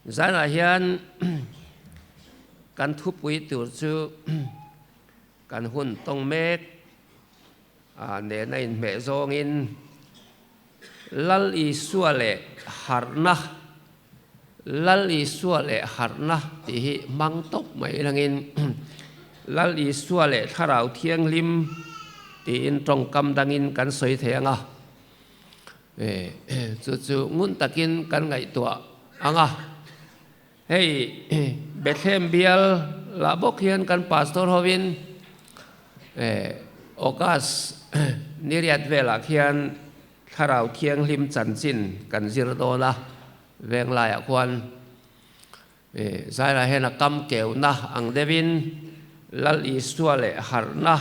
Zanah hian kan thupui tur chu kan hun tawng mek nena inhmeh zawngin Lal Isua leh harhna, Lal Isua leh harhna tih hi hmang tawp mai langin Lal Isua leh Thlarau Thianghlim tiin tawngkam dangin kan sawi thei ang a. Chu chu ngun takin kan ngaihtuah ang a. Hei Bethlehem bial lah bawk hian kan pastor hovin August ni riat velah khian Thlarau Thianghlim chanchin kan zir dawn a, Venglaiah khuan Zairah hian a kam keuhna ang deuhin Lal Isua leh harhna,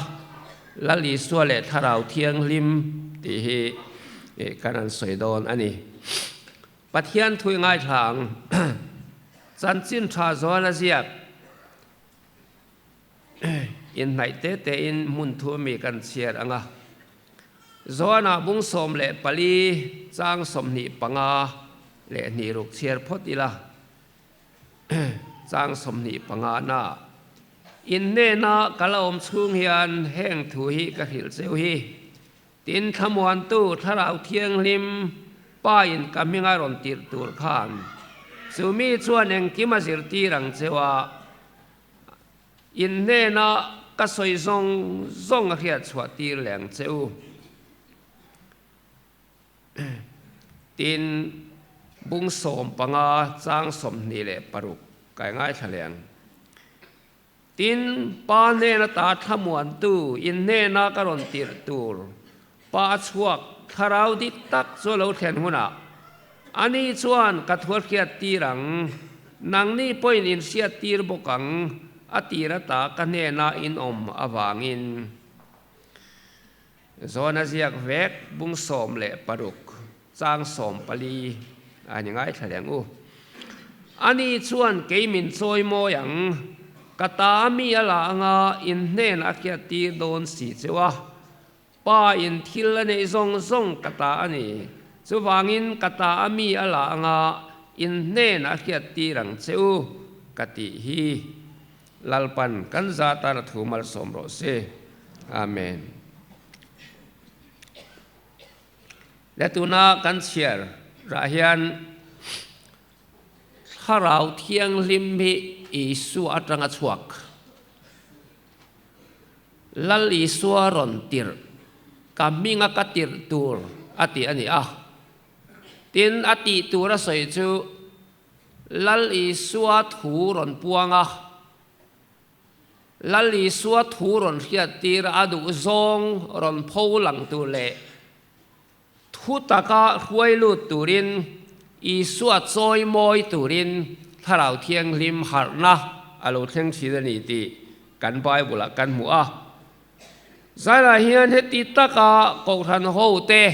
Lal Isua leh Thlarau Thianghlim tih hi kan han sawi dawn a ni. Pathian thui ngaithla ang. Chanchin tha zawn a ziak. Inhnaih te tein hmun thu mi kan chhiar ang a. Zawnah bung 14 chang 25 leh hnih ruk chhiar phawt ila. Chang 25 na. In hnena ka la awm chhung hian heng thu hi ka hrilh cheu hi. Tin, Thlamuantu Thlarau Thianghlim Pa in ka hming a rawn tirh tur khan chu mi chuan engkim a zirtir ang cheu a, in hnena ka sawi zawng zawng a hriat chhuah tir leh ang che u. Tin, bung 15 chang 26 kai ngaithla leh ang. Tin, Pa hnen ata thlamuantu in hnena ka rawn tirh tur Pa a chhuak thlarau dik tak chu a lo thlen hunah ani chuan ka thu a hriat tir ang, nangni pawhin in hriat tir bawk ang, a tir ata ka hnena in awm avangin. Zawn a ziak vek bung 16 chang 14 a ni ngaithla leh ang u. Ani chuan kei min chawi mawi ang, ka ta mi a la anga in hnenah a hriat tir dawn si cheu a, Pa in thil a neih zawng zawng ka ta a ni, chuvangin ka ta a mi a la anga in hnenah a hriat tir ang che u ka tih hi. Lalpan kan za tan a thu malsawm rawh se. Amen. Le tuna kan chhiar rah hian Thlarau Thianghlim hi Isua atanga chhuak. Lal Isua rawn tirh, ka hminga ka tirh tur a ti a ni a. Tin, a tih tur a sawi chu Lal Isua thu rawn puang a, Lal Isua thu rawn hriattir a duh zawng rawn pho lang tur leh thu taka hruai lut turin Isua chawi mawi turin Thlarau Thianghlim harhna a lo thleng thin a ni tih kan Bible-ah kan hmu a. Zailah hian heti taka Kohhran hote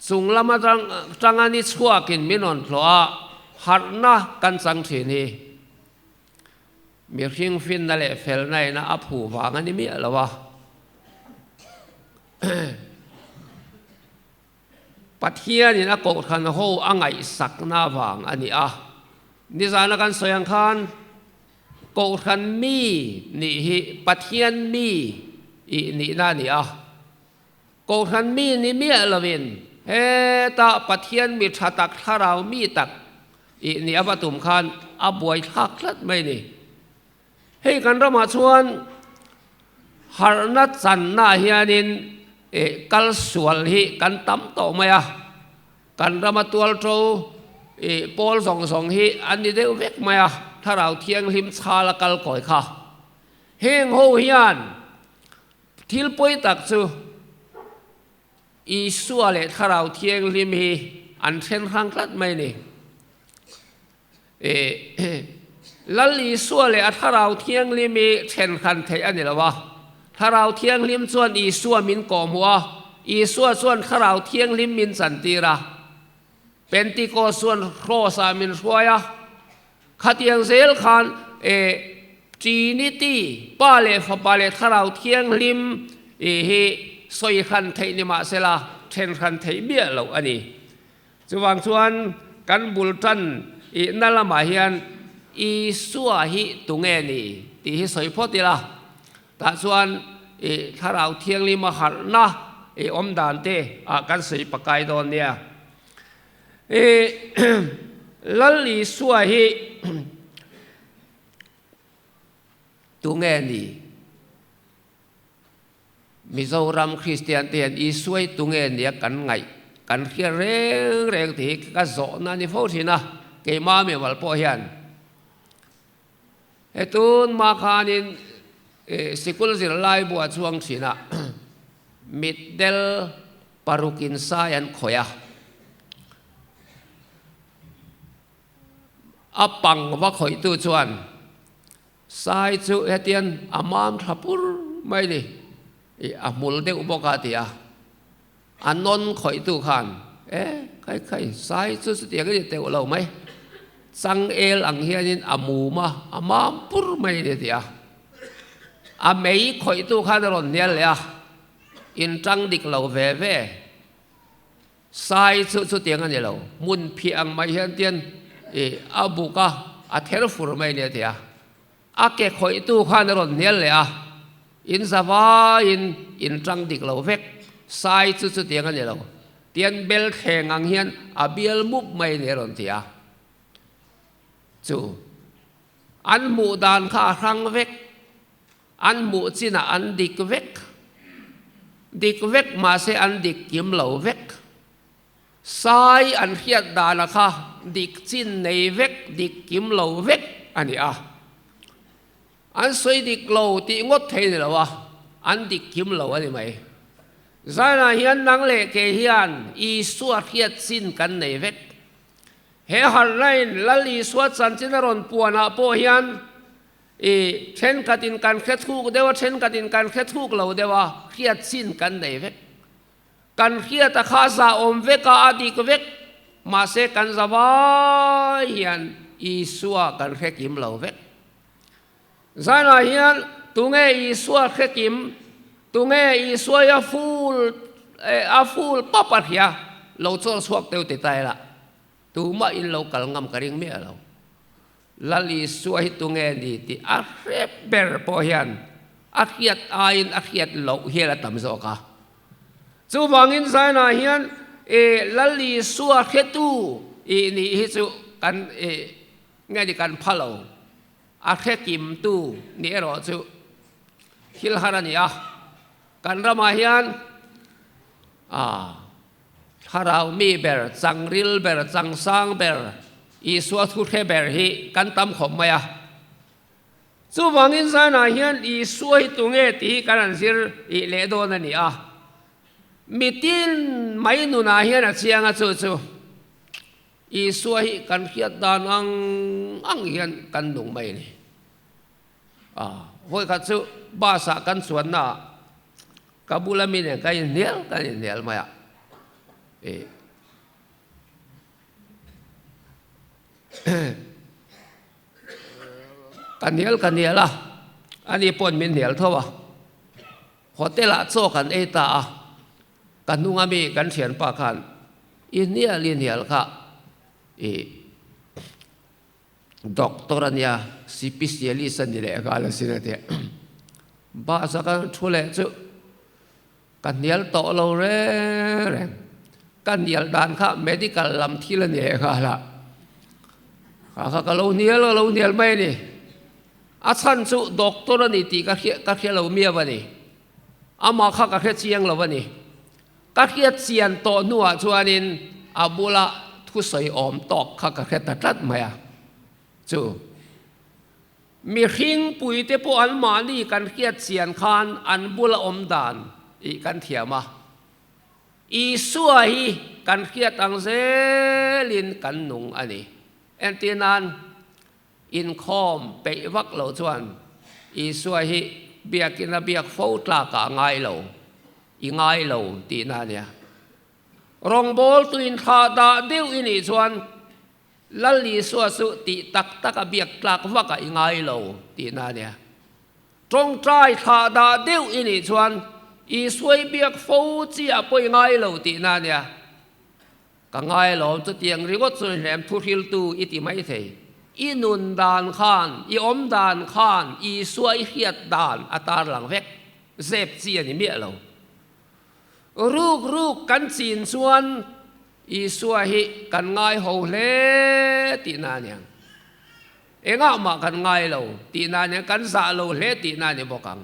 chung lam atanga ni chhuakin min rawn hlawh a, harhna kan chang thin hi. Mihring finna leh felna ina a phu vang a ni miah lo a. Pathianin a kohhran ho a ngaihsakna vang a ni a. Nizana kan sawi ang khan kohhran mi nih hi Pathian mi ih nihna a ni a. Kohhran mi ni miah lovin heta Pathian mi tha tak thlarau mi tak ih nih ava tum khan a buai thlak tlat mai ni. Hei kan ramah chuan harhna channa hianin ih kal sual hi kan tam tawh mai a, kan rama tual to ih pawl zawng zawng hi an ni deuh vek mai a, thlarau thianghlim chhala kal kawi kha. Heng ho hian Thil pawi tak chu Isua leh Thlarau Thianghlim hi an then hrang tlat mai a ni. Lal Isua leh a Thlarau Thianghlim hi then hran theih a ni lo a. Thlarau Thianghlim chuan Isua min kawhhmuh a, Isua chuan Thlarau Thianghlim min chantir a. Pentecost chuan Cross-ah min hruai a. Khatiang zel khan Trinity, Pa leh Fapa leh Thlarau Thianghlim hi sawi hran theih ni mah sela then hran theih miah loh a ni. Chuvang chuan kan bul tan I na lamah hian Isua hi tunge ni tih hi sawi phawt ila, tah chuan i Thlarau Thianghlima harhna i awm dan te ah kan sawi pakai dawn nia. I Lal Isua hi tunge ni? Mizoram Kristian te hian Isua hi tunge nia kan ngaih kan hria reng reng tih hi ka zawhna a ni fo thin a, keimah mimal pawh hian he tun hma khanin sikul zirlai buah chuang thin a mitdel parukin sai an khawih a, a pang va khawihtu chuan Sai chu hetian a mam tha pur mai ni, ih a hmul deuh bawk a ti a, a nawn khawihtu khan e khai khai sai chu chutiang a ni teuh lo mai, changel ang hianin a mum a, a mam pur mai ni a ti a, a mei khawihtu khan a rawn hnial leh a, inṭang dik lo ve ve. Sai chu chutiang a ni lo, hmun phiah ang mai hian tian ih a buk a, a ther fur mai nia ti a. A ke khawihtu khan a rawn hnial leh a, in za vaiin in tang dik lo vek, sai chu chutiang a ni lo, tian bel thleng ang hian a bial mup mai nia rawn ti a. Chu an hmuh dan kha a hrang vek. An hmuh chinah an dik vek. Dik vek mahse an dik kim lo vek. Sai an hriat dana kha dik chin nei vek, dik kim lo vek a ni a. An sawi dik lo tih ngawt thei ni lo a, an dik kim lo a ni mai. Zanah hian nang leh kei hian Isua hriat chin kan nei vek. He harhnain Lal Isua chanchin a rawn puanah pawh hian I thenkhatin kan hre thuk deuh a, thenkhatin kan hre thuk lo deuh a, hriat chin kan nei vek. Kan hriat a kha za awm vek a, a dik vek, mahse kan za vai hian Isua kan hre kim lo vek. Zanah hian tunge Isua hre kim, tunge Isua hi a full, a full pap a hria, lo chawl chhuak deuh ti ta ila, tumah in lo kal ngam ka ring miah lo. Lal Isua hi tunge ni tih a hre ber pawh hian a hriat aiin a hriat loh hian a tam zawk a. Chuvangin Zainah hian i Lal Isua hretu i nih hi chu kan i nge ni kan pha lo, a hre kimtu nih erawh chu thil har a ni a. Kan ramah hian a Thlarau mi ber, changril ber, changsang ber, Isua thu hre ber hi kan tam khawp mai a. Chuvangin zanah hian Isua hi tunge tih hi kan han zir ih leh dawn a ni a. Mitin mai nunah hian a chiang a chu chu Isua hi kan hriat dan ang ang hian kan nung mai a ni. Vawikhat chu bus ah kan chuanna ah Ka bula mi nen ka inhnial kan inhnial mai a, ih ka hnial ka hnial a, ani pawhin min hnial tho a, hotel ah chaw kan ei ta a, ka hnunga mi kan thianpa khan i hnial i hnial kha ih Doctor a nia, sipisialist a ni leh nghal asin a ti. Bus a ka thu leh chu ka hnial tawh lo reng reng. Ka hnial dan kha medical lam thil a ni leh nghal a. Kha kha ka lo hnial ka lo hnial mai a ni. A chhan chu doctor a ni tih ka hria ka hria lo miau a ni. Amah kha ka hre chiang lo a ni. Ka hriat chian tawh hnuah chuanin a bula thusawi awm tawk kha ka hre ta tlat mai a, chu mihring puite pawh an mahni kan hriat chian khan an bula awm dan ih kan thiam a, Isua hi kan hriat ang zelin kan nung a ni. Entir nan inkhawm peih vak lo chuan Isua hi biakin a biak fo tlakah a ngai lo. I ngai lo tihna a nia. Rawngbawltu inthlah dah deuh i nih chuan Lal Isua chu tih tak tak a biak tlak vak a i ngai lo tihna a nia. Tawngtai thlah dah deuh i nih chuan Isua i biak fo chiah pawh i ngai lo tihna a nia. Ka ngai alawm, chutiang ringawt chu hlem thuhriltu i ti mai thei. I nun dan khan, i awm dan khan Isua i hriat dan a tarlang vek. Zep chi a ni miah lo. Ruk ruk kan chin chuan Isua hi kan ngai ho hle tihna a niang. Engah mah kan ngai lo tihna a niang, kan zah lo hle tihna a ni bawk ang.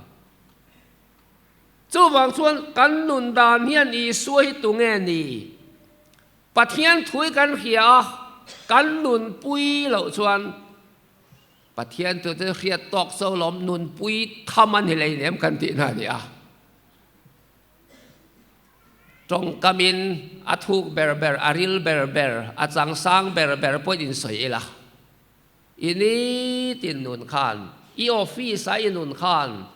Chuvang chuan kan nun dan hian Isua hi tunge ni? Pathian thui kan hria a, kan nunpui loh chuan Pathian thu chu hriat tawk so lawm nunpui tham a ni hleinem kan tihna a ni a. Tawngkamin a thuk ber ber, a ril ber ber, a changsang ber ber pawhin insawi ila. I nitin nun khan, i office-a i nun khan,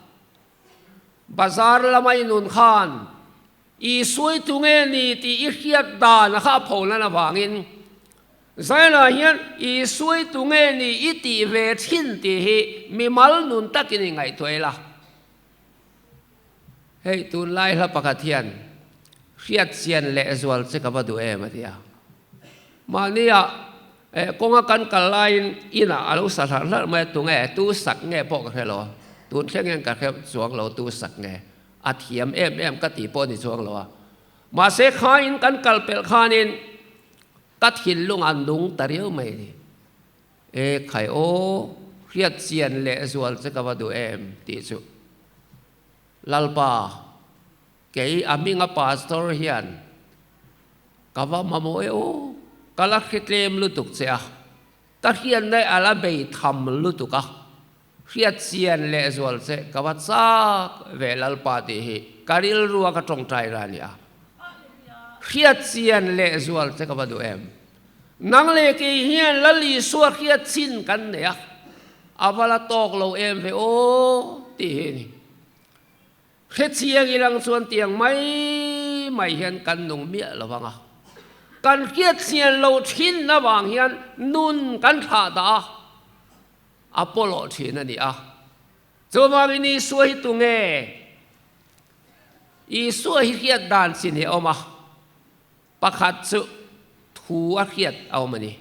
Bazar lama i nun khan Isua i tunge ni tih i hriat dan a kha a pho lan avangin Zion-ah hian Isua i tunge ni i tih ve thin tih hi mimal nun takin i ngaihtuah ila. Hei tunlai hla pakhat hian hriat chian leh zual che ka va duh em a ti a. Mahnia kawnga kan kal laiin inah a lo sa hlarh hlarh mai a, tunge tu sak nge pawh ka hre lo a, tun thleng hian ka hre chuang lo tu sak nge, a thiam em em ka tih pawh a ni chuang lo a. Mahse khain kan kal pelh khanin ka thinlung a nung ta riau mai a ni. E khai aw, hriat chian leh zual che ka va duh em tih chu Lalpa Kei a hminga pastor hian ka va mamawh e aw, ka la hritlem lutuk che a, ka hriatna a la bei tham lutuk a, hriat chian leh zual che ka va chak ve Lalpa tih hi ka rilrua ka tawngtai ra a ni a, hriat chian leh zual che ka va duh em? Nang leh kei hian Lal Isua hriat chin kan nei a, a va la tawk lo em ve aw tih hi a ni. Hrechiang ilang chuan tiang mai mai hian kan nung miah lo vang a, kan hriatchian lo thin avang hian nun kan thlah dah a, a pawlawh thin a ni a. Chuvangin Isua hi tunge? Isua hi hriat dan chin hi a awm a, pakhat chu thu a hriat a awm a ni.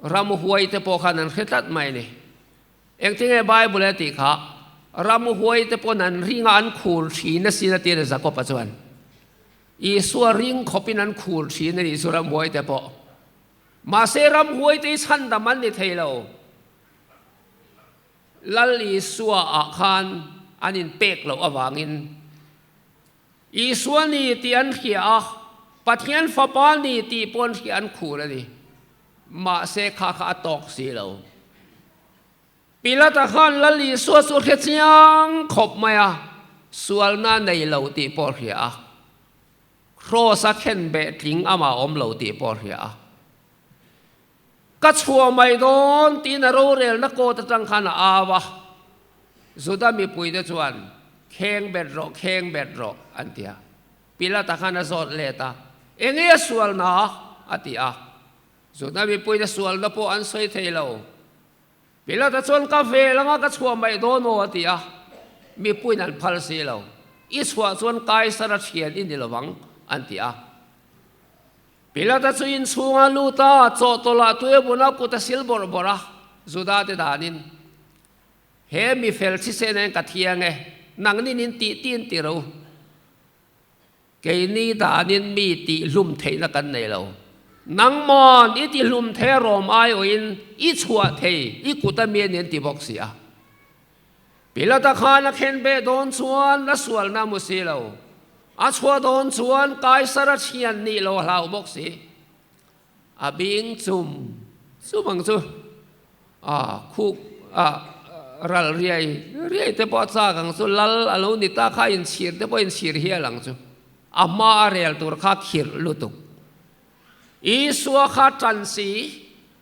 Ramhuai te pawh khan an hre tlat mai a ni. Engtinge Bible a tih kha? Ramhuai te pawn an ring a, an khur thin asin a ti a ni Jakob-a chuan. Isua ring khawpin an khur thin a nih chu ramhuai te pawh. Mahse ramhuai te hi chhandam an ni thei lo. Lal Isua ah khan an inpek loh avangin Isua ni tih an hria a, Pathian Fapa ni tih pawh an hria an khur a ni. Mahse kha kha a tawk si lo. Pilata khan Lal Isua chu hre chiang khawp mai a, sualna nei lo tih pawh a hria a, kraws a khen beh tling amah awm lo tih pawh a hria a. Ka chhuah mai dawn tiin a rorelna kawt atang khan a au a, Juda mipuite chuan, Kheng bet rawh, kheng bet rawh, an ti a. Pilata khan a zawt let a, Enge a sualna? a ti a. Juda mipuite sualna pawh an sawi thei lo. Pilata chuan, Ka vel anga ka chhuah mai dawn aw, a ti a. Mipuiin an phal si lo. I chhuah chuan Kaisara thian i ni lovang, an ti a. Pilata chu inchhunga lut a, chawhtawlh ah tui a bun a, kut a sil bawrh bawrh a, Juda te danin, He mi fel thisen hian ka thiang e, nangnin in tih tin ti ro. Keini danin mi tih hlum theihna kan nei lo. Nangmawn i ti hlum thei a rawm aiawhin i chhuah thei, i kut a mi a ni an ti bawk si a. Pilata khan a khen beh dawn chuan a sualna a hmu si lo. A chhuah dawn chuan Kaisara thian nih lo a hlau bawk si. A bing chum chum ang chu a khuk a ral riai riai te pawh a chak ang chu, lal a lo ni ta kha inchhir te pawh inchhir hial ang chu. A hma a rel tur kha khirh lutuk. Isua kha tan si,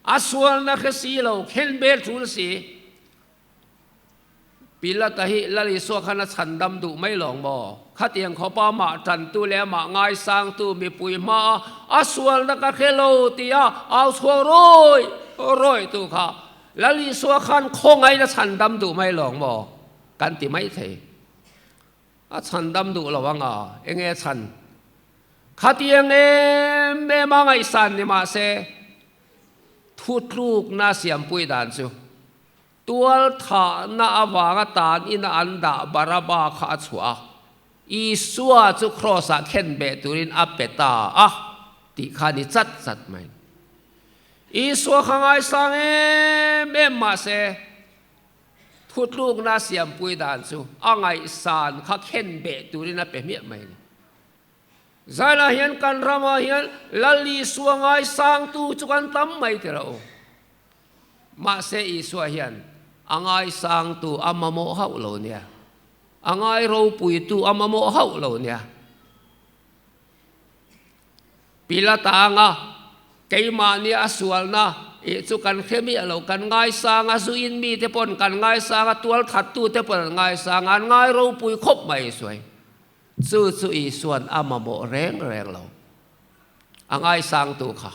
a sualna hre si lo, khen bel tul si. Pilata hi Lal Isua khan a chhandam duh mai lawng maw? Khatiang khawpa amah tantu leh amah ngaisangtu mipui hmaa a sualna ka hre lo tia au chhuak rawi rawi tu kha Lal Isua khan khawngain a chhandam duh mai lawng maw? Kan ti mai thei. A chhandam duh lo anga enge chhan? Khatiang em em a ngaihsan ni mah se, thutlukna siampui dan chu tual thahna avanga tan ina an dah Baraba kha a chhuah a, Isua chu Kraws-ah khen beh turin a pe ta a tih kha a ni chat chat mai. Isua kha ngaisang em em mah se, thutlukna siampui dan chu a ngaihsan kha khen beh turin a pe hmiah mai a ni. Zailah hian kan ramah hian Lal Isua ngaisangtu chu kan tam mai ti lo. Mahse Isua hian a ngaisangtu a mamawh hauh lo nia. A ngai ropuitu a mamawh hauh lo nia. Pilata anga keimahnia a sualna ih chu kan hre miah lo, kan ngaisang a, zuin mite pawn kan ngaisang a, tualthattute pawn an ngaisang a, an ngai ropui khawp mai Isua hi. Chu chu Isua'n a mamawh reng reng lo. A ngaisangtu kha.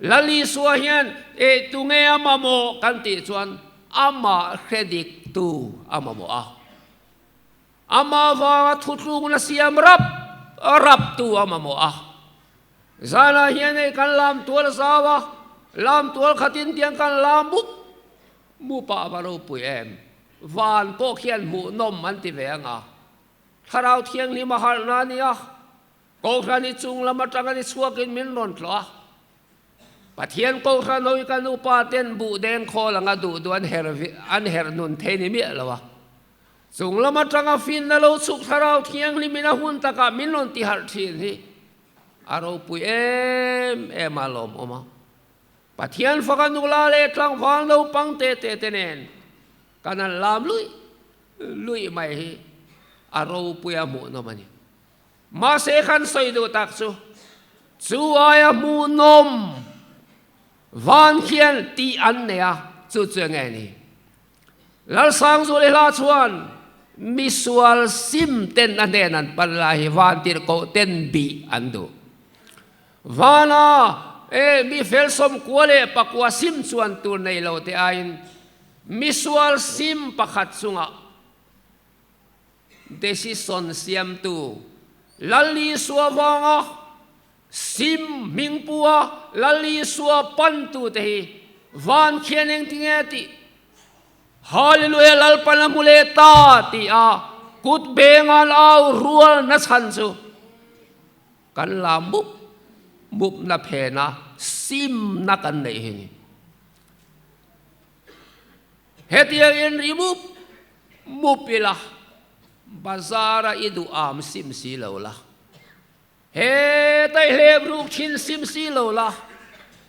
Lal Isua hian eh tunge a mamawh kan tih chuan amah hre diktu a mamawh a. Amah vanga thutlukna siam rap raptu a mamawh a. Zanah hian hei kan lam tual zau a, lam tual khatin tiang kan lam mup mup a, a va ropui em. Van pawh khian hmuhnawm an ti ve ang a, Thlarau Thianghlim a harhna a ni a, Kohhran i chung lam atanga ni chhuakin min rawn tlawh a. Pathian Kohhran ho hi kan upa ten buh deng khawl anga duh duh an her an her nun thei ni miah lo a. Chung lam atanga finna lo chhuk Thlarau Thianghlim in a hun takah min rawn ti harh thin hi a ropui em em a lawmawm a. Pathian faka nula leh tlangval naupang te te te nen kan han lam luih luih mai hi a ropui a hmuhnawm a ni. Mahse kan sawi duh tak chu, chu aia hmuhnawm van khian tih an nei a, chu chu enge ni? Lalsangzuali hla chuan misual sim ten a hnen an pan lai hi vantirhkoh ten bih an duh. Vana, E, mi fel 98 leh sim chuan tur nei lo te aiin misual sim pakhat chungah decision siamtu Lal Isua vanga sim hmingpua Lal Isua pantu te hi van khian engtinge tih Hallelujah Lalpan a hmu leh ta tih a kut bengan au rual na chhan chu Kan la mup mup na phen a, sim na kan neih hi ni. Hetiang in ri mup mup ila, bazar a i duh am sim si lo la, hetai hlep ruk thin sim si lo la,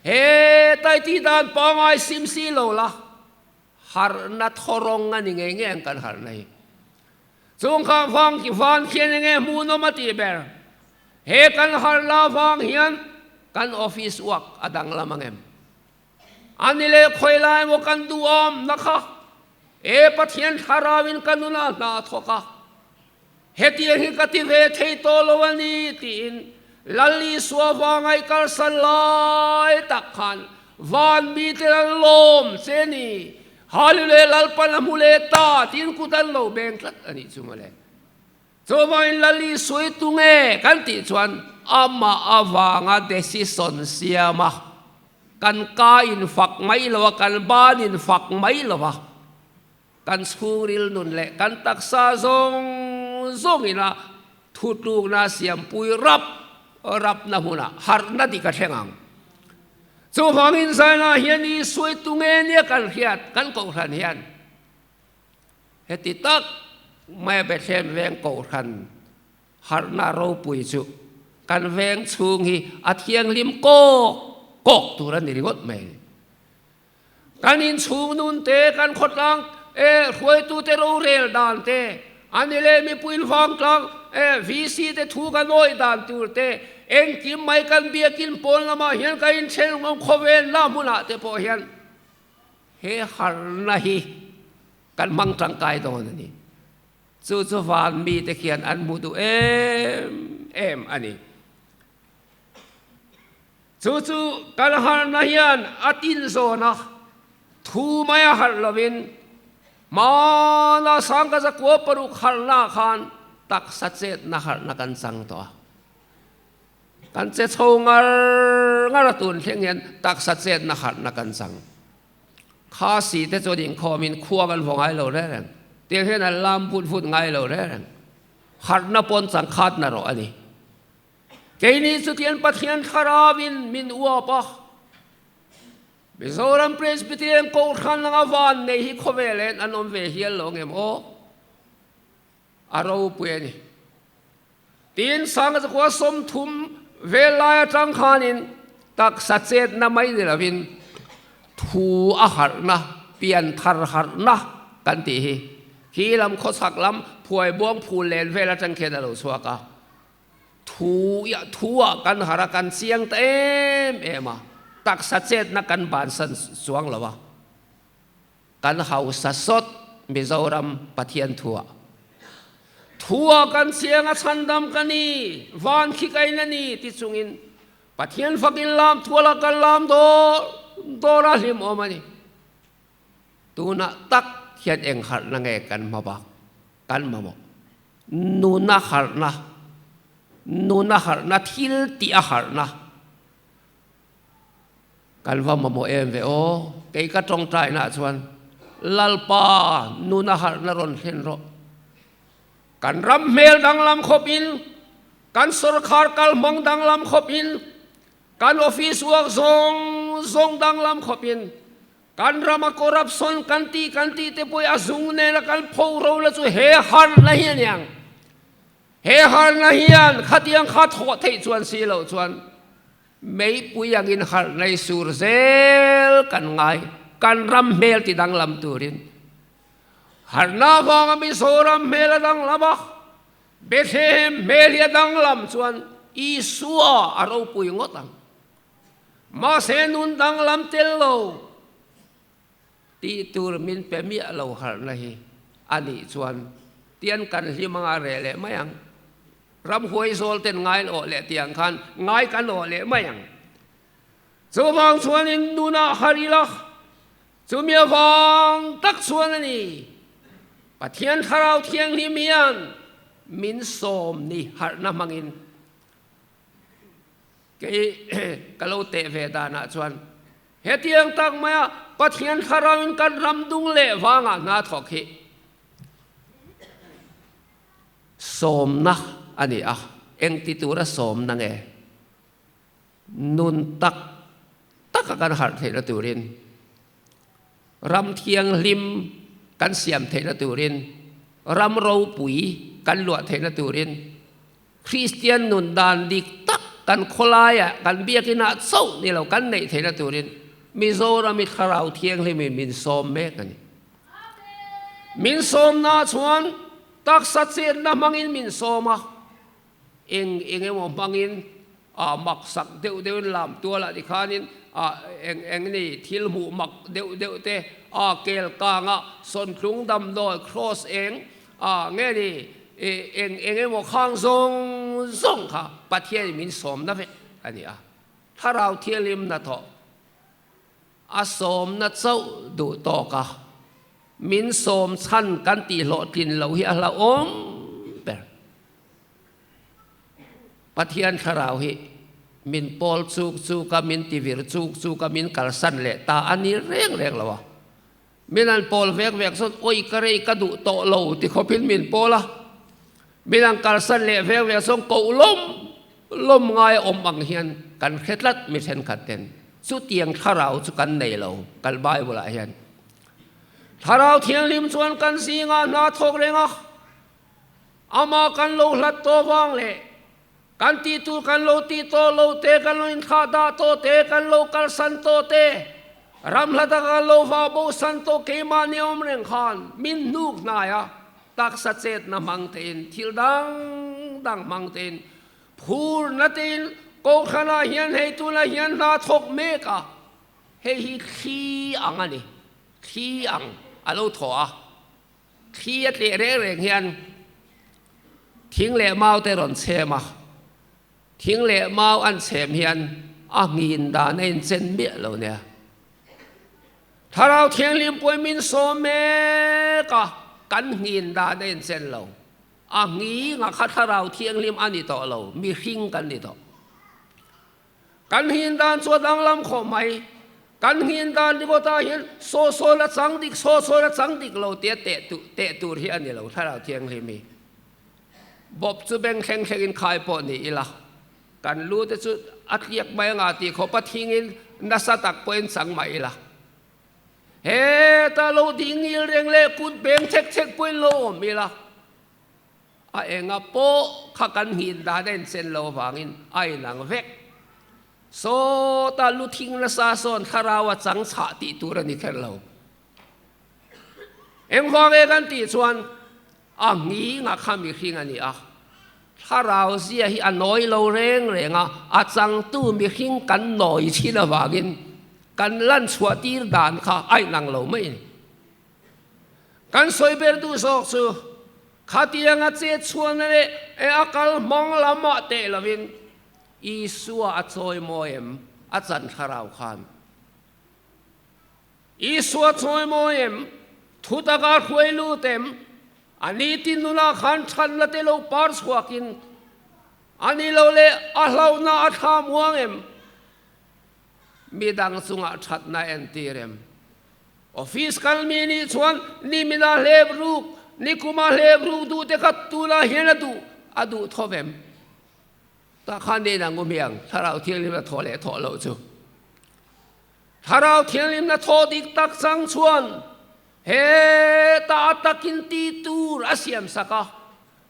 hetai tih dan pangai sim si lo la, harhna thawrawng a ni ngei ngei ang kan harhna hi. Chung kha vang ki van khian enge hmuhnawm a tih ber? He kan harh la vang hian kan office work a danglam ang em? A ni leh khawi lai emaw kan duhawmna kha e Pathian thlarauin ka nunah hna a thawk a, hetiang hi ka ti ve thei tawh lo a ni tiin Lal Isua vanga i kalsan lai tak khan van mite an lawm che ni. Hallelujah Lalpan a hmu leh ta tiin kut an lo beng tlat a nih chu mawle. Chuvangin Lal Isua i tunge kan tih chuan amah avanga decision siam a, kan ka in fak mai lo a, kan ban in fak mai lo a, kan chhungril nun leh kan taksa zawng zawngin a thutlukna siampui rap rapna hmunah harhna dik a thleng ang. Chuvangin zanah hian Isua tunge nia kan hriat kan kohhran hian heti tak maia Bethlehem veng kohhran harhna ropui chu kan veng chhung hi a thianghlim kawk kawk tur a ni ringawt mai. Kan inchhung nun te, kan khawtlang e hruaitute rorel dan te, a ni leh mipui vangtlang e VC te thu kan awih dan tur te, engkim mai kan biakin pawn lamah hian kan inthen ngawm khawvel la hmunah te pawh hian he harna hi kan hmang tangkai dawn a ni. Chu chu van mite khian an hmu duh em em a ni. Chu chu kan harhna hian a tin zawn a, thu mai a harh lovin hmana 1600 harhna khan taksa chetna harhna kan chang tawh a. Kan che chho ngar ngar a tun thleng hian taksa chetna harhna kan chang. Khasi te chuan inkhawmin khua kan vaw ngai lo reng reng. Tiang hian an lam vut vut ngai lo reng reng. Harhna pawn changkhatna rawh a ni. Keini chutian Pathian Thlarauin min uap a, Mizoram Presbyterian Kohhran anga van nei hi khawvel en an awm ve hial lo ngem aw? A ropui a ni. Tin, Sanga Zakua 30 vel lai atang khanin taksa chetna mai ni lovin thu a harhna, pian thar harhna kan tih hi khi lam khawchhak lam phuaibuang phul len vel atang khian a lo chhuak a. Thu ia thu ah kan harh a, kan chiang ta em em a, taksa chetna kan bansan chuang lo a, kan hausa sawt Mizoram Pathian thu ah. Thu ah kan chiang a, chhandam ka ni, van khi ka in a ni ti chungin Pathian fakin lam thual ah kan lam dawr dawr a hlim awm a ni. Tunah tak hian eng harhna nge kan hma bak, kan mamawh? Nuna harhna, nuna harhna, thil tih a harhna kan va mamawh em ve aw. Kei ka tawngtainaah chuan Lalpa nuna harhna rawn thlen rawh. Kan ram hmel danglam khawpin, kan sawrkhar kalhmang danglam khawpin, kan office work zawng zawng danglam khawpin, Kan rama corruption kan tih kan tih te pawh a zung nena kan pho ro la chu he harna hi a niang. He harna hian khatiang kha thawh theih chuan si loh chuan meipui angin harh nei sur zel kan ngai kan ram hmel ti danglam turin. Harhna avanga Mizoram hmel a danglam a, Bethlehem hmel hi a danglam chuan Isua a ropui ngawt ang. Mahse nun danglam tel lo tih tur min pe miah lo harhna hi a nih chuan tian kan hlim anga reh leh mai ang. Ramhuai zawl ten ngai an awh leh tih ang khan ngai kan awh leh mai ang. Chuvang chuanin nunah harh ila, chumi avang tak chuan a ni Pathian Thlarau Thianghlim hian min sawm ni harhna hmangin. Kei ka lo teh ve danah chuan hetiang tak maia Pathian Thlarauin kan ram dung leh vangah hna thawk hi sawmna a ni a, engti tura sawmna nge nun tak taka kan harh theihna turin, ram thianghlim kan siam theihna turin, ram ropui kan luah theihna turin, Kristian nun dan dik tak kan khawlaiah, kan biakinah chauh ni lo kan neih theihna turin Mizoram i Thlarau Thianghlimin min sawm mek a ni. Min sawmna chuan taksa chetna hmangin min sawm a, eng eng emaw hmangin a maksak deuh deuhin lam tualah tikhanin a eng eng ni thil hmuh mak deuh deuh te a kel kanga sawntlung damdawi cross eng A nge ni, eng eng emaw khang zawng zawng kha Pathianin min sawmna vek a ni a. Thlarau Thianghlim hnathawh a sawmna chauh duh tawk a, min sawm chhan kan tih hlawhtlin loh hi a hlauhawm ber. Pathian Thlarau hi min pawl chuk chuk a, min tivir chuk chuk a, min kalsan leh ta a ni reng reng lo a. Min an pawl vek vek chuan awi ka rei ka duh tawh lo ti khawpin min pawl a, min an kalsan leh vek vek chuan koh lawm lawm ngai awm ang hian kan hre tlat mi thenkhat ten chutiang thlarau chu kan nei lo kan Bible ah hian Thlarau Thianghlim chuan kan zingah hna thawk reng a, amah kan lo hlat tawh vang leh Kan tih tur kan lo tih tawh lo te, kan lo inthlah dah tawh te, kan lo kalsan tawh te, ram hla taka kan lo vau bosan tawh keimahni awm reng khan min hnuk hnai a, taksa chetna hmang tein, thil dang dang hmang tein, phurna tein Kohhranah hian hei tunah hian hna thawk mek a, hei hi thli ang a ni, thli ang a lo thaw a. Thli a tleh reng reng hian thing leh mau te rawn chhem a, thing leh mau an chhem hian a nghin dan a inchen miah lo nia. Thlarau Thianghlim pawhin min sawm mek a, kan nghin dan a inchen lo. A nghing a kha Thlarau Thianghlim a ni tawh lo, mihring kan ni tawh. Kan nghin dan chu a danglam khawp mai. Kan nghin dan ringawtah hian saw saw la chang dik, saw saw la chang dik lo tia teh teh tur hi a ni lo Thlarau Thianghlim hi. Bawp chu beng thleng thlengin khai pawh ni ila, kan lu te chu a tliak mai anga tih khawpa thingin nasa tak pawhin chang mah ila. Heta lo ding ngil reng leh kut beng chek chek pawhin lo awm ila, a enga pawh kha kan nghin dan a inchen lo avangin a inang vek. Sawta lu thing nasa sawn thlarau a chang chhah tih tur a ni kher lo. Engvang e kan tih chuan a nghing a kha mihring a ni a, thlarau zia hi a nawi lo reng reng a, a changtu mihring kan nawi thin avangin kan lan chhuah tir dan kha a inang lo mai a ni. Kan sawi ber duh zawk chu khatianga chet chhuahna leh a kal hmang lamah teh lovin Isua a chawi mawi em? A chan thlarau khan. Isua chawi mawi em? Thutak a hruai lut em? A ni tin nunah khan thatna te lo par chhuakin a ni lo leh a hlauhna a thla muang em? Midang chungah thatna entir em? Office kal mi nih chuan nimina hlep ruk, nikuma hlep ruk duh te kha tunah hian a duh a duh tho em? Tah khan nen ang u hmiang, Thlarau Thianghlimna thawh leh thawh loh chu. Thlarau Thianghlimna thawh dik tak chang chuan hetah a takin ti tur a siam sak a,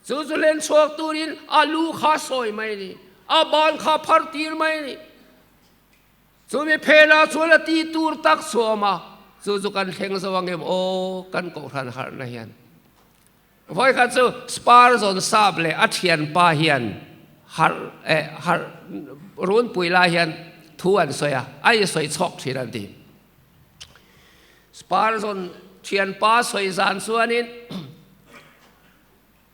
chu chu hlen chhuak turin a lu kha sawi mai a ni, a ban kha phar tir mai a ni. Chumi phenah chuan a ti tur tak chhuam a, chu chu kan thleng zo ang em aw, kan kohhran harhna hian. Vawikhat chu Spurgeon sap leh a thianpa hian harh eh harh runpui lai hian thu an sawi a, a insawi chhawk thin an ti. Spurgeon thianpa sawi zan chuanin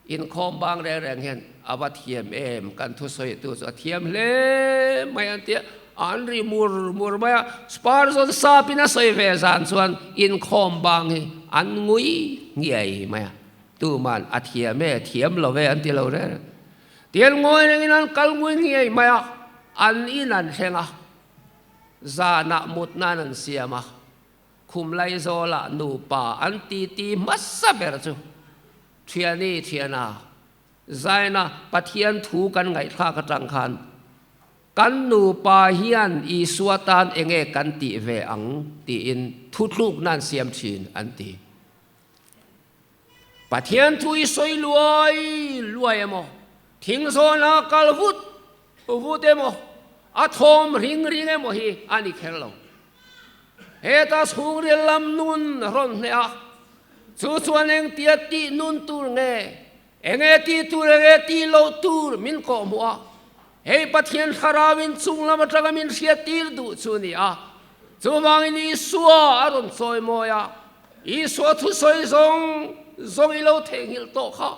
inkhawm bang reng reng hian a va thiam em, kan thusawitu chu a thiam hle mai an ti a, an ri mur mur mai a. Spurgeon sapin a sawi ve zan chuan inkhawm bang hi an ngui ngiai mai a, tuman a thiam e, thiam lo ve an ti lo reng reng. Tian ngawi rengin an kal ngui ngiai mai a, an in an thleng a, zanah mut nan an siam a, khum laizawlah nupa an titi hmasa ber chu Thiani thiana Zaina Pathian thu kan ngaihthlak atang khan kan nupa hian Isua tan enge kan tih ve ang tiin thutlukna an siam thin an ti. Pathian thu i sawi luai luai emaw, thing zawna kal vut vut emaw, a thawm ring ring emaw hi a ni kher lo. Heta chhungril lam nun rawn hneh a, chu chuan engtia tih nun tur nge, enge tih tur enge tih loh tur min kawhhmuh a, hei Pathian Thlarauin chung lam atanga min hriattir duh chu a ni a. Chuvangin Isua a rawn chawimawi a, Isua thusawi zawng zawng i lo theihnghilh tawh kha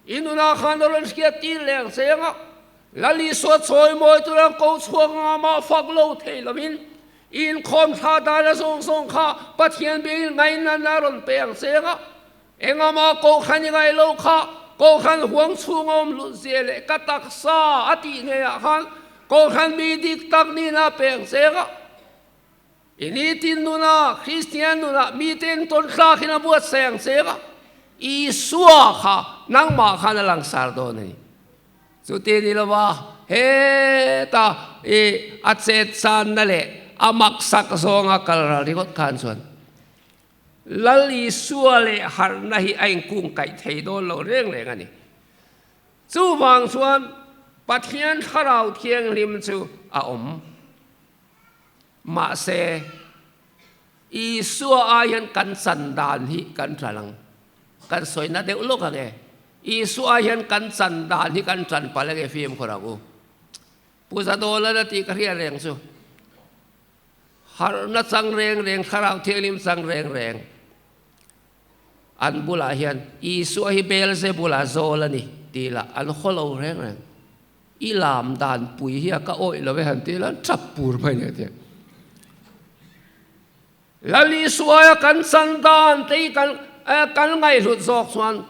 I nunah khan a rawn hriattir leh ang che anga, Lal Isua chawimawi tur ang ko chhuak anga mah fak lo thei lovin i inkhawm thla dan a zawng zawng kha Pathian biakin ngaihnan a rawn pe ang che anga, engah kohhran i ngaih loh kha kohhran huang chhung a awm lut zia leh ka taksa a tih ngeiah khan kohhran mi dik tak nihna a pe ang che anga, I nitin nuna Kristian nunah mite entawn thlakin a buatsaih ang che a, Isua kha nangmah khan a langsar dawn a ni. Chuti ni lova heta i a chet channa leh a maksak zawnga kal ral ringawt khan chuan Lal Isua leh harhna hi a inkungkaih thei dawn lo reng reng a ni. Chuvang chuan Pathian Thlarau Thianghlim chu a awm. Mahse, Isua ai hian kan chan dan hi kan ṭan ang. Kan sawina deuh lawk ang e. Isua ai hian kan chan dan hi kan ṭan palh ang e fimkhur ang u. Pu Zadawlan a tih ka hria reng chu. Harhna chang reng reng, Thlarau Thianghlim chang reng reng an bulah hian Isua hi Beelzebula zawl a ni tih lah an haw lo reng reng. I lam dan pui hi a ka awih lo e han ti ila an tap pur mai nia tia. Lal Isuaia kan chan dan te hi kan kan ngaihhlut zawk chuan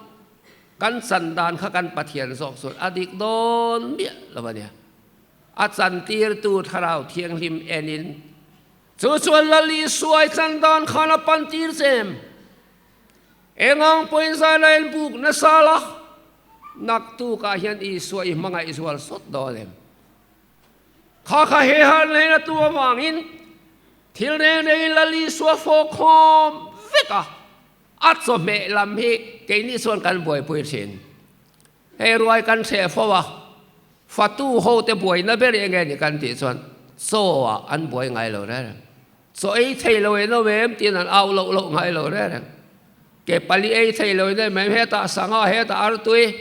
kan chan dan kha kan Pathian zawk chuan a dik dawn miah lo a nia. A chantirtu Thlarau Thianghlim enin chu chuan Lal Isua i chan dan khan a pantir che em? Engang pawhin zai la en buk nasa la, naktukah hian Isua i hmangaih zual sawt dawn em? Kha kha he har hnen a tu avangin thil reng rengin Lal Isua fawkkhawm vek a, a chawhmeh lam hi keini chuan kan buaipui thin. Hei ruai kan hreh fo a, fatu ho te buaina ber eng nge ni kan tih chuan chaw ah an buai ngai lo reng reng. Chaw ei thei lo in awm em tiin an au loh loh ngai lo reng reng. Ke pali ei thei lo in awm em hetah sangha hetah artui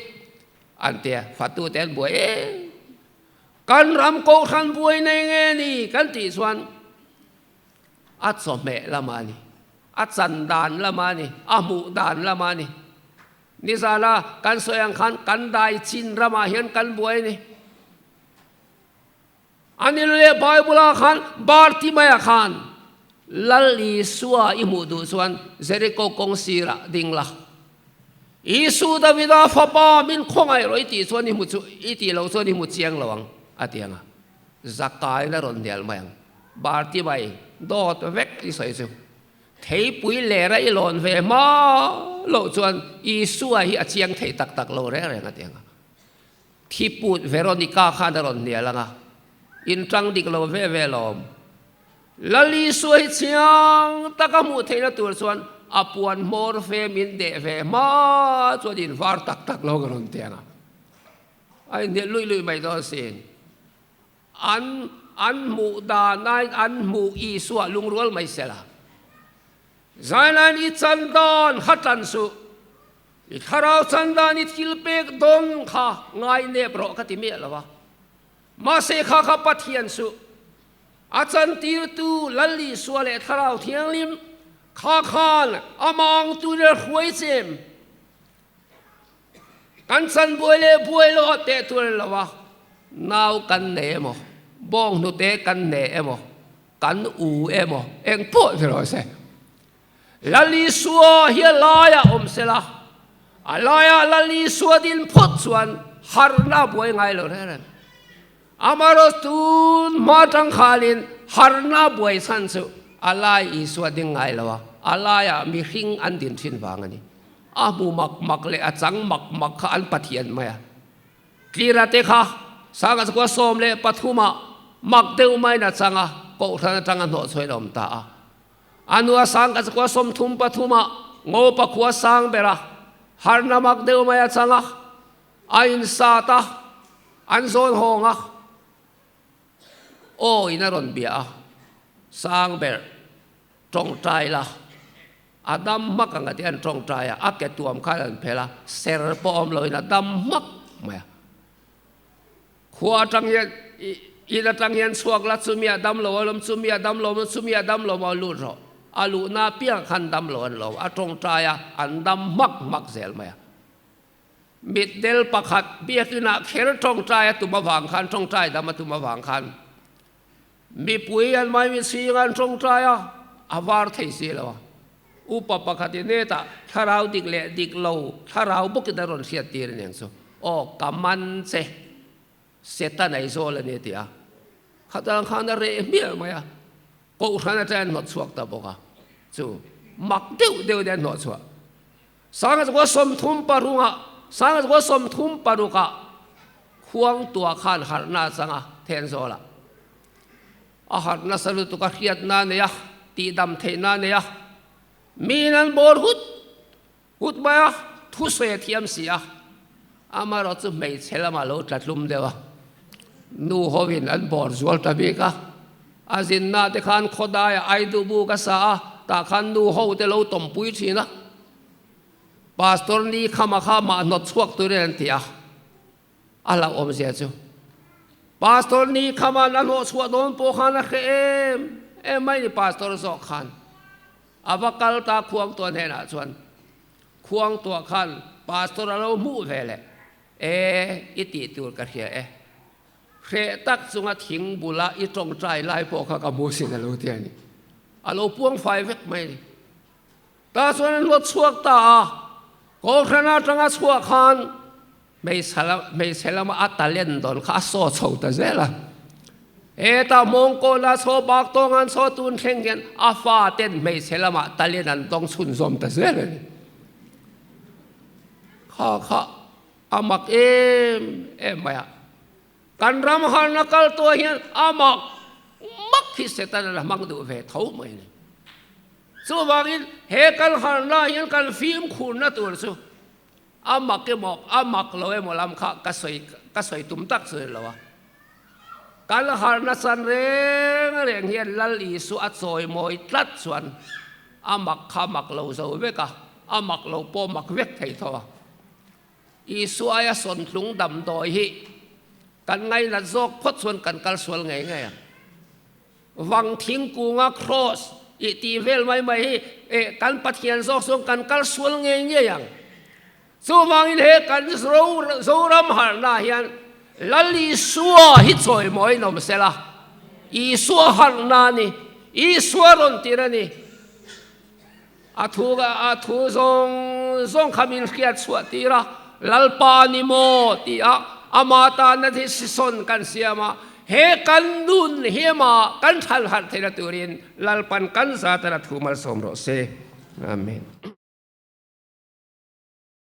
an tia fatu te an buai em. Kan ram kohhran buai nei nge ni kan tih chuan a chawhmeh lamah a ni, a chan dan lamah a ni, a hmuh dan lamah a ni. Nizana kan sawi ang khan kan dai chin ramah hian kan buai a ni. A ni leh Bible-ah khan Bartimaia khan Lal Isua i hmuh duh chuan Jericho kawng sirah ding la. Isu Davida fapa min khawngaih rawh i tih chuan i hmu chu i tih loh chuan i hmu chiang lo ang a ti ang a. Zakaina rawn hnial mai ang. Bartimai dawt vek i sawi chu. Theipui lera i lawn ve hma loh chuan Isua hi a chiang thei tak tak lo reng reng a ti ang a. Thiput Veronica khan a rawn hnial ang a, in tang dik lo ve ve lawm. Lal Isua hi chiang taka hmuh theihna tur chuan a puan hmawr fe min deh ve hma chuan in var tak tak lo ka rawn ti ang a. A inhnial luih luih mai dawn sin. An an hmuh danain an hmuh Isua lungrual mai sela. Zailain i chan dan kha tan suh. I thlarau chan dan i thil pek dawn kha ngai nep rawh ka ti miah lo a. Mahse kha kha Pathian suh. A chantirtu Lal Isua leh Thlarau Thianghlim kha khan amah ang tu leh hruai chem. Kan chan buai leh buai lo a teh tur a ni lo a, nau kan nei emaw, bawng hnute kan nei emaw, kan u emaw, eng pawh ni rawh se. Lal Isua hi a laiah awm se la, a laiah Lal Isua din phawt chuan harhna a buai ngai lo reng reng. Amaherawhchu tun hma atang khalin harhna a buai chhan chu a lai Isua ding ngai lo a, a laiah mihring an din thin vang a ni. A hmu mak mak leh a chang mak mak kha an Pathian mai a. Tlira te kha Sanga chukua 13 ah mak deuh maiin a chang a, Kohhran atanga hnawhchhuahin a awm ta a. A nu a Sanga chukua 33 ah Ngopa khua sang ber a, harhna mak deuh mai a chang a, a insat a, an zawn hawng a. Aw in a rawn bia a, sang ber tawngtai la. A dam hmak ang a ti an tawngtai a, a ke tuam khan an phel a, ser pawh awm loin a dam hmak mai a. Khua atang hian, in atang hian chhuak la, chumi a dam lo alawm, chumi a dam lo alawm, chumi a dam lo maw lut rawh. A luhna apiang khan dam lo an lo, a tawngtai a, an dam hmak hmak zel mai a. Mitdel pakhat biakinah kher tawngtai a tum avang khan, tawngtai dam a tum avang khan, Mipui an maimitsing an tawngtai a, a var thei si lo a. Upa pakhat in hetah thlarau dik leh dik lo thlarau bawkin a rawn hriat tir a niang chu. Aw, ka man che, Satan ei zawl a ni a ti a. Khatang khan a reh hmiah mai a, Kohhran atangin an hnawt chhuak ta bawk a. Chu mak deuh deuh in an hnawh chhuah. Sanga chukua sawmthum parungah, Sanga chukua sawmthum parukah Khuangtua khan harhna a chang a, Thenzawlah. A harh nasa lutuk a hriatna a nei a, tihdam theihna a nei a. Miin an bawr hut hut mai a, thusawi a thiam si a. Amaherawh chu hmeichhe lamah lo tla tlum deuh a, nu hovin an bawr zual ta bik a. A zinna te khan khawdaiah Aidubu ka sa a, tah khan nu ho te lo tawmpui thin a. Pastor ni khama kha mah hnawt chhuak turin an ti a, a hlauhawm zia chu. Pastor ni khama a hnawh chhuah dawn pawh khan a hre em em mai ni pastor zawk khan. A va kal ta Khuangtuah hnenah chuan, Khuangtuah khan pastor a lo hmuh ve leh, E, i tih tur ka hria e. Hreh tak chunga thing bula i tawngtai lai pawh kha ka hmu sin a lo ti a ni. A lo puang fai vek mai a ni. Tah chuan an hlawt chhuak ta a, Kohhran atanga chhuah khan hmeichhe lama a talent dawn kha a saw chho ta zel a. Hetah Mawngkawla chaw bak tawnga'n chaw tun thleng hian a faten hmeichhe lamah talin an tawng chhunzawm ta zel a ni. Kha kha a mak em em mai a. Kan ram harna kal tuah hian a mak mak hi Setana la hmang duh ve tho mai a ni. Chuvangin he kan harna hian kan fimkhurna tur chu a mak emaw a mak lo emaw lam kha ka sawi ka sawi tum tak chu ni lo a. Kan harna chan reng reng hian Lal Isua a chawimawi tlat chuan a mak kha mak lo zo vek a, a mak lo pawh mak vek thei tho a. Isua aia sawntlung damdawi hi kan ngainat zawk phawt chuan kan kal sual ngei ngei ang. Vang thingkunga kraws ih tih vel mai mai hi eh kan Pathian zawk chuan kan kal sual ngei ngei ang. Chuvangin he kan Zoram harhna hian Lal Isua hi chawimawiin awm sela, Isua harhna a ni, Isua rawn tir a ni. A thu a thu zawng zawng kha min hriat chhuah tir a, Lalpa ni maw? ti a, ama tana decision kan siam a, he kan nun hi amah kan thalharh theihna turin Lalpan kan zatana thu malsawm rawh se. Amen.